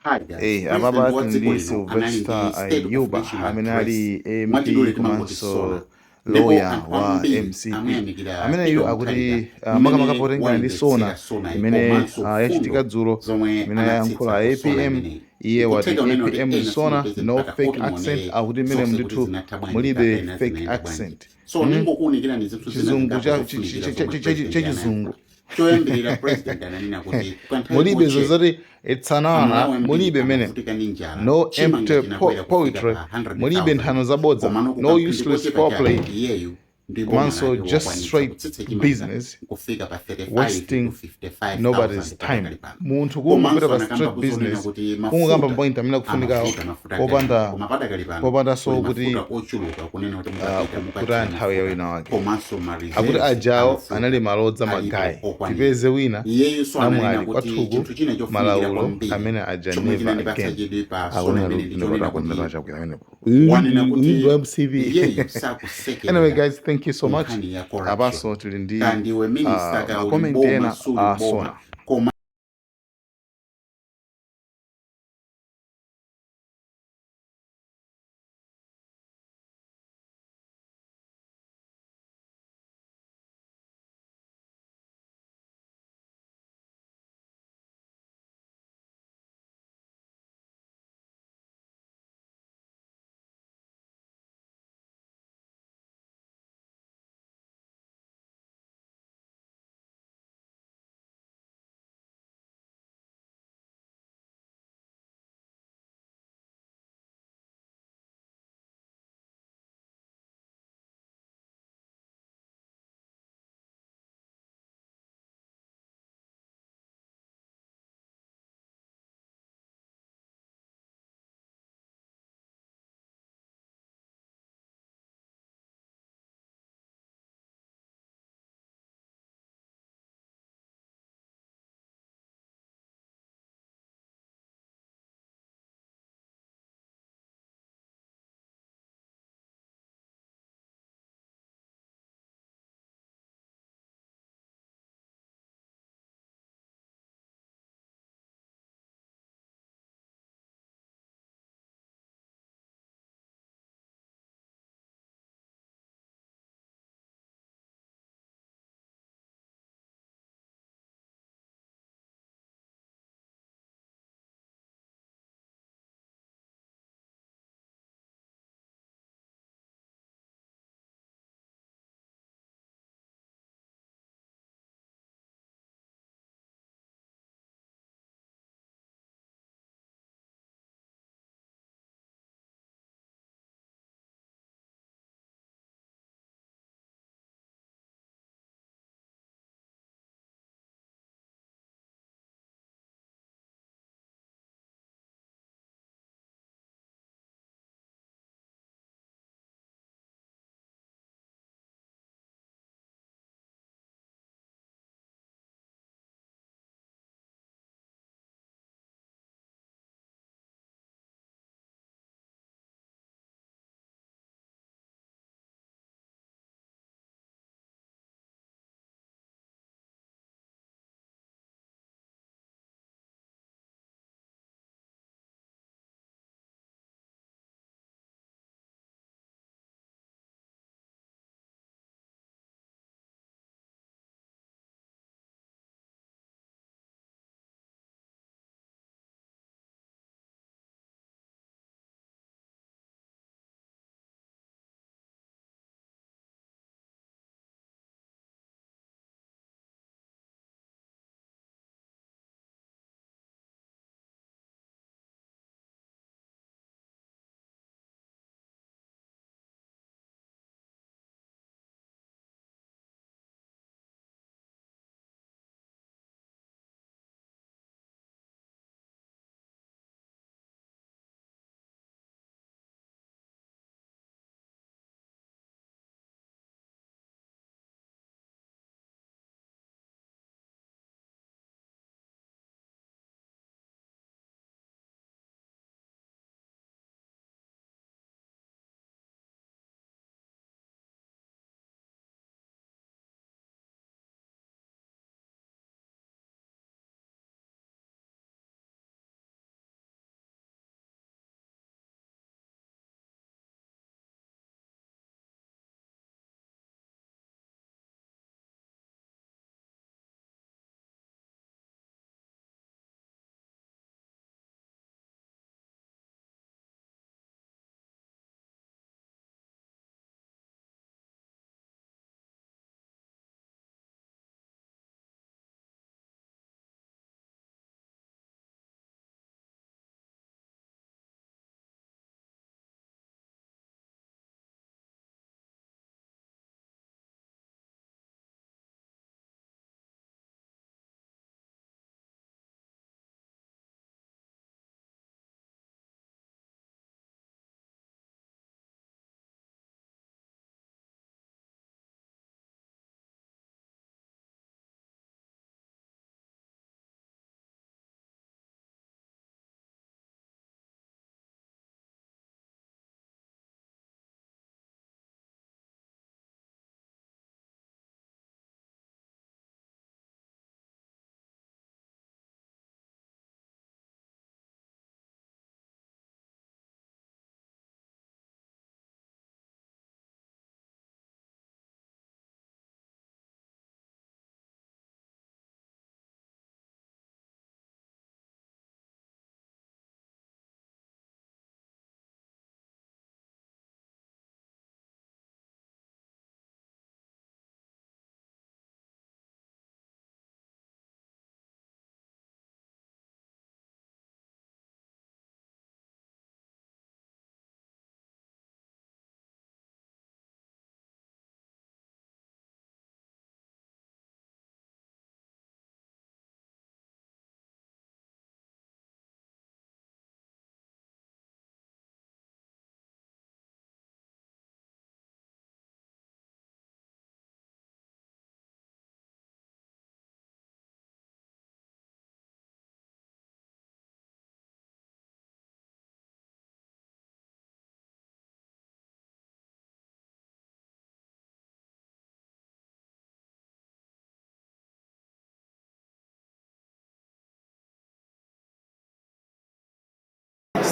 Hi guys, Eh, president apapa wa tili dziko ndi lino anali Sylvester ndi state of Ayuba national amene address, ali MP mwachidule timangoti komanso SONA, ndipo lawyer anthu wa ambiri MCP. amuyamikira Ameneyu Peter Mutharika akuti makamaka mmene potengera ndi SONA wayendetsera SONA imene komanso yachitika mfundo dzulo zomwe imene ayankhula anatsitsa ku SONA APM. imeneyi. Iye wati Nkutheka unene kuti APM ena SONA simupeze no mpata fake oti accent, muonere akuti mmene zonse kuti ndithu zinatha bwanji mulibe kapena fake zinaenda bwanji. accent. So ningokuwunikirani zinthu zina Chizungu zingapo cha zofunikira zomwe president chachizungu anayankhula. Choyambirira, president ananena kuti kanthawi mulibe kochepa zozoti itsanana, Amalawi ambiri mulibe mene amavutika ndi njala, no chimanga empty chinakwera kufika poetry, pa mulibe 100,000, nthano zabodza, komano no kukamphindi useless kochepa chabe foreplay, iyeyu ndi boma komanso lake just wakwanitsa straight kutsitsa chimanga business, kufika pa 35 to wasting 55,000 nobody's time. pakali pano. Munthu kungopita Komanso pa anakamba straight kuzonena business, kuti kungokamba mafuta point amene akufunikawo, amafuta mafuta agalimoto, popanda koma padakali pano popandanso kuli kuti mafuta ochuluka kunena kuti mukapita kutaya mukathira nthawi ya mafuta, wina wake. komanso ma Akuti reserves ajawo amafuta anali malodza alipo magayi, okwanira. tipeze wina Iyeyunso ananena namwali kuti kwathuku chinthu china chofunikira malaulo kwambiri amene aja chomwe never chinandipatsa again. chidwi pa SONA Akunena imene kuti ndichonena kuti chakwera amenepo wanena kuti uyu MCP. iyeyu Anyway sakusekerera guys, thank you so much. nkhani ya corruption. Apanso tili ndi Kandi ndiwe minister, ka uli ma comment mboma ena suli a mboma, SONA. koma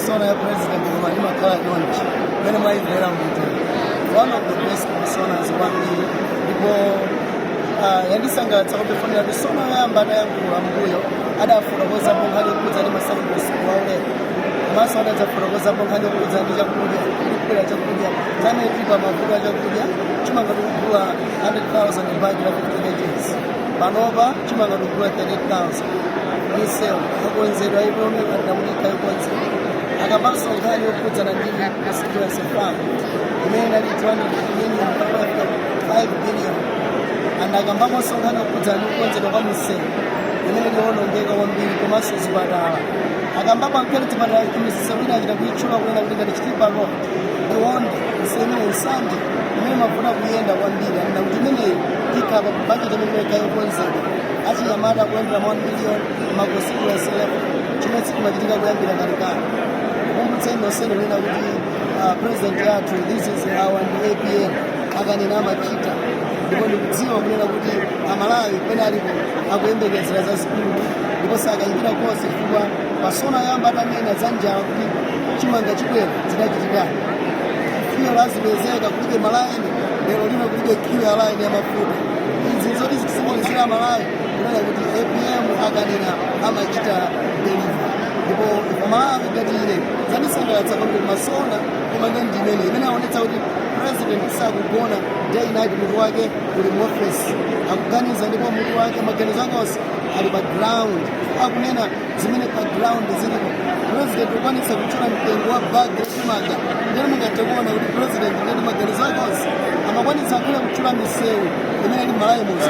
SONA ya president koma imakhala chonchi mmene mwayimvera muti one of the best SONAs kwambiri, ndipo yandisangalatsa kuti kuti SONA yoyamba atayankhula mbuyo adafotokozapo nkhani yokhudza ndi masalibus waulere, komanso adadzafotokozapo nkhani yokhudza ndi chakudya, kukwera chakudya zamene tili pa mavuto a chakudya. Chimanga tikugula 100,000 bag la 50 kgs, panopa chimanga tikugula 38,000. Misewu yakonzedwa, ipomekana kuti ikhayokonzedwa. Akapanso nkhani yokhudzana ndi constituency fund imene inali 200 million, panopa yafika 5 billion. And akambaponso nkhani yokhudzana ndi kukonzedwa kwa misewu imene liwonongeka kwambiri, komanso zipatala. Akambapo nkhani zipatala, misewu ina achita kuitchula kunena kuti ngati Chitipa Road, Liwonde, misewu imene Nsanje imene mavuta kuyenda kwambiri, anena kuti imeneyi ikhala pa budget imene ikayokonzedwa. Achinyamata kuyendera 1 million ma constituency level, chimene sichimachitika kuyambira kalekale. Kumbutseni nonsenu kunena kuti president yathu, this is our ndi APM, akanena amachita, ndipo ndikudziwa kunena kuti Amalawi pene alipo akuyembekezera zazikulu ndipo sakayikira konse, chifukwa pa SONA yamba atanena za njala kuti chimanga chikwera, zidachitikani. Fuel azipezeka, kulibe malaini, lero lino kulibe queue ya line ya mafuta. Izi zoti zitisimikizira Amalawi kunena kuti APM akanena amachita deliver. Ndipo Amalawi ngati ine zandisangalatsa kwambiri ma SONA, koma ndi ndimene imene aonetsa kuti president sakugona day night, mutu wake uli mu office akuganiza, ndipo mutu wake, maganizo ake onse ali pa ground, akunena zimene pa ground zilipo. President ukwanitsa kutchula mtengo wa bag lachimanga, ndiyeni mungathe kuona kuti president ndiyeni maganizo ake onse amakwanitsa akhale kutchula misewu imene ili Malawi muno.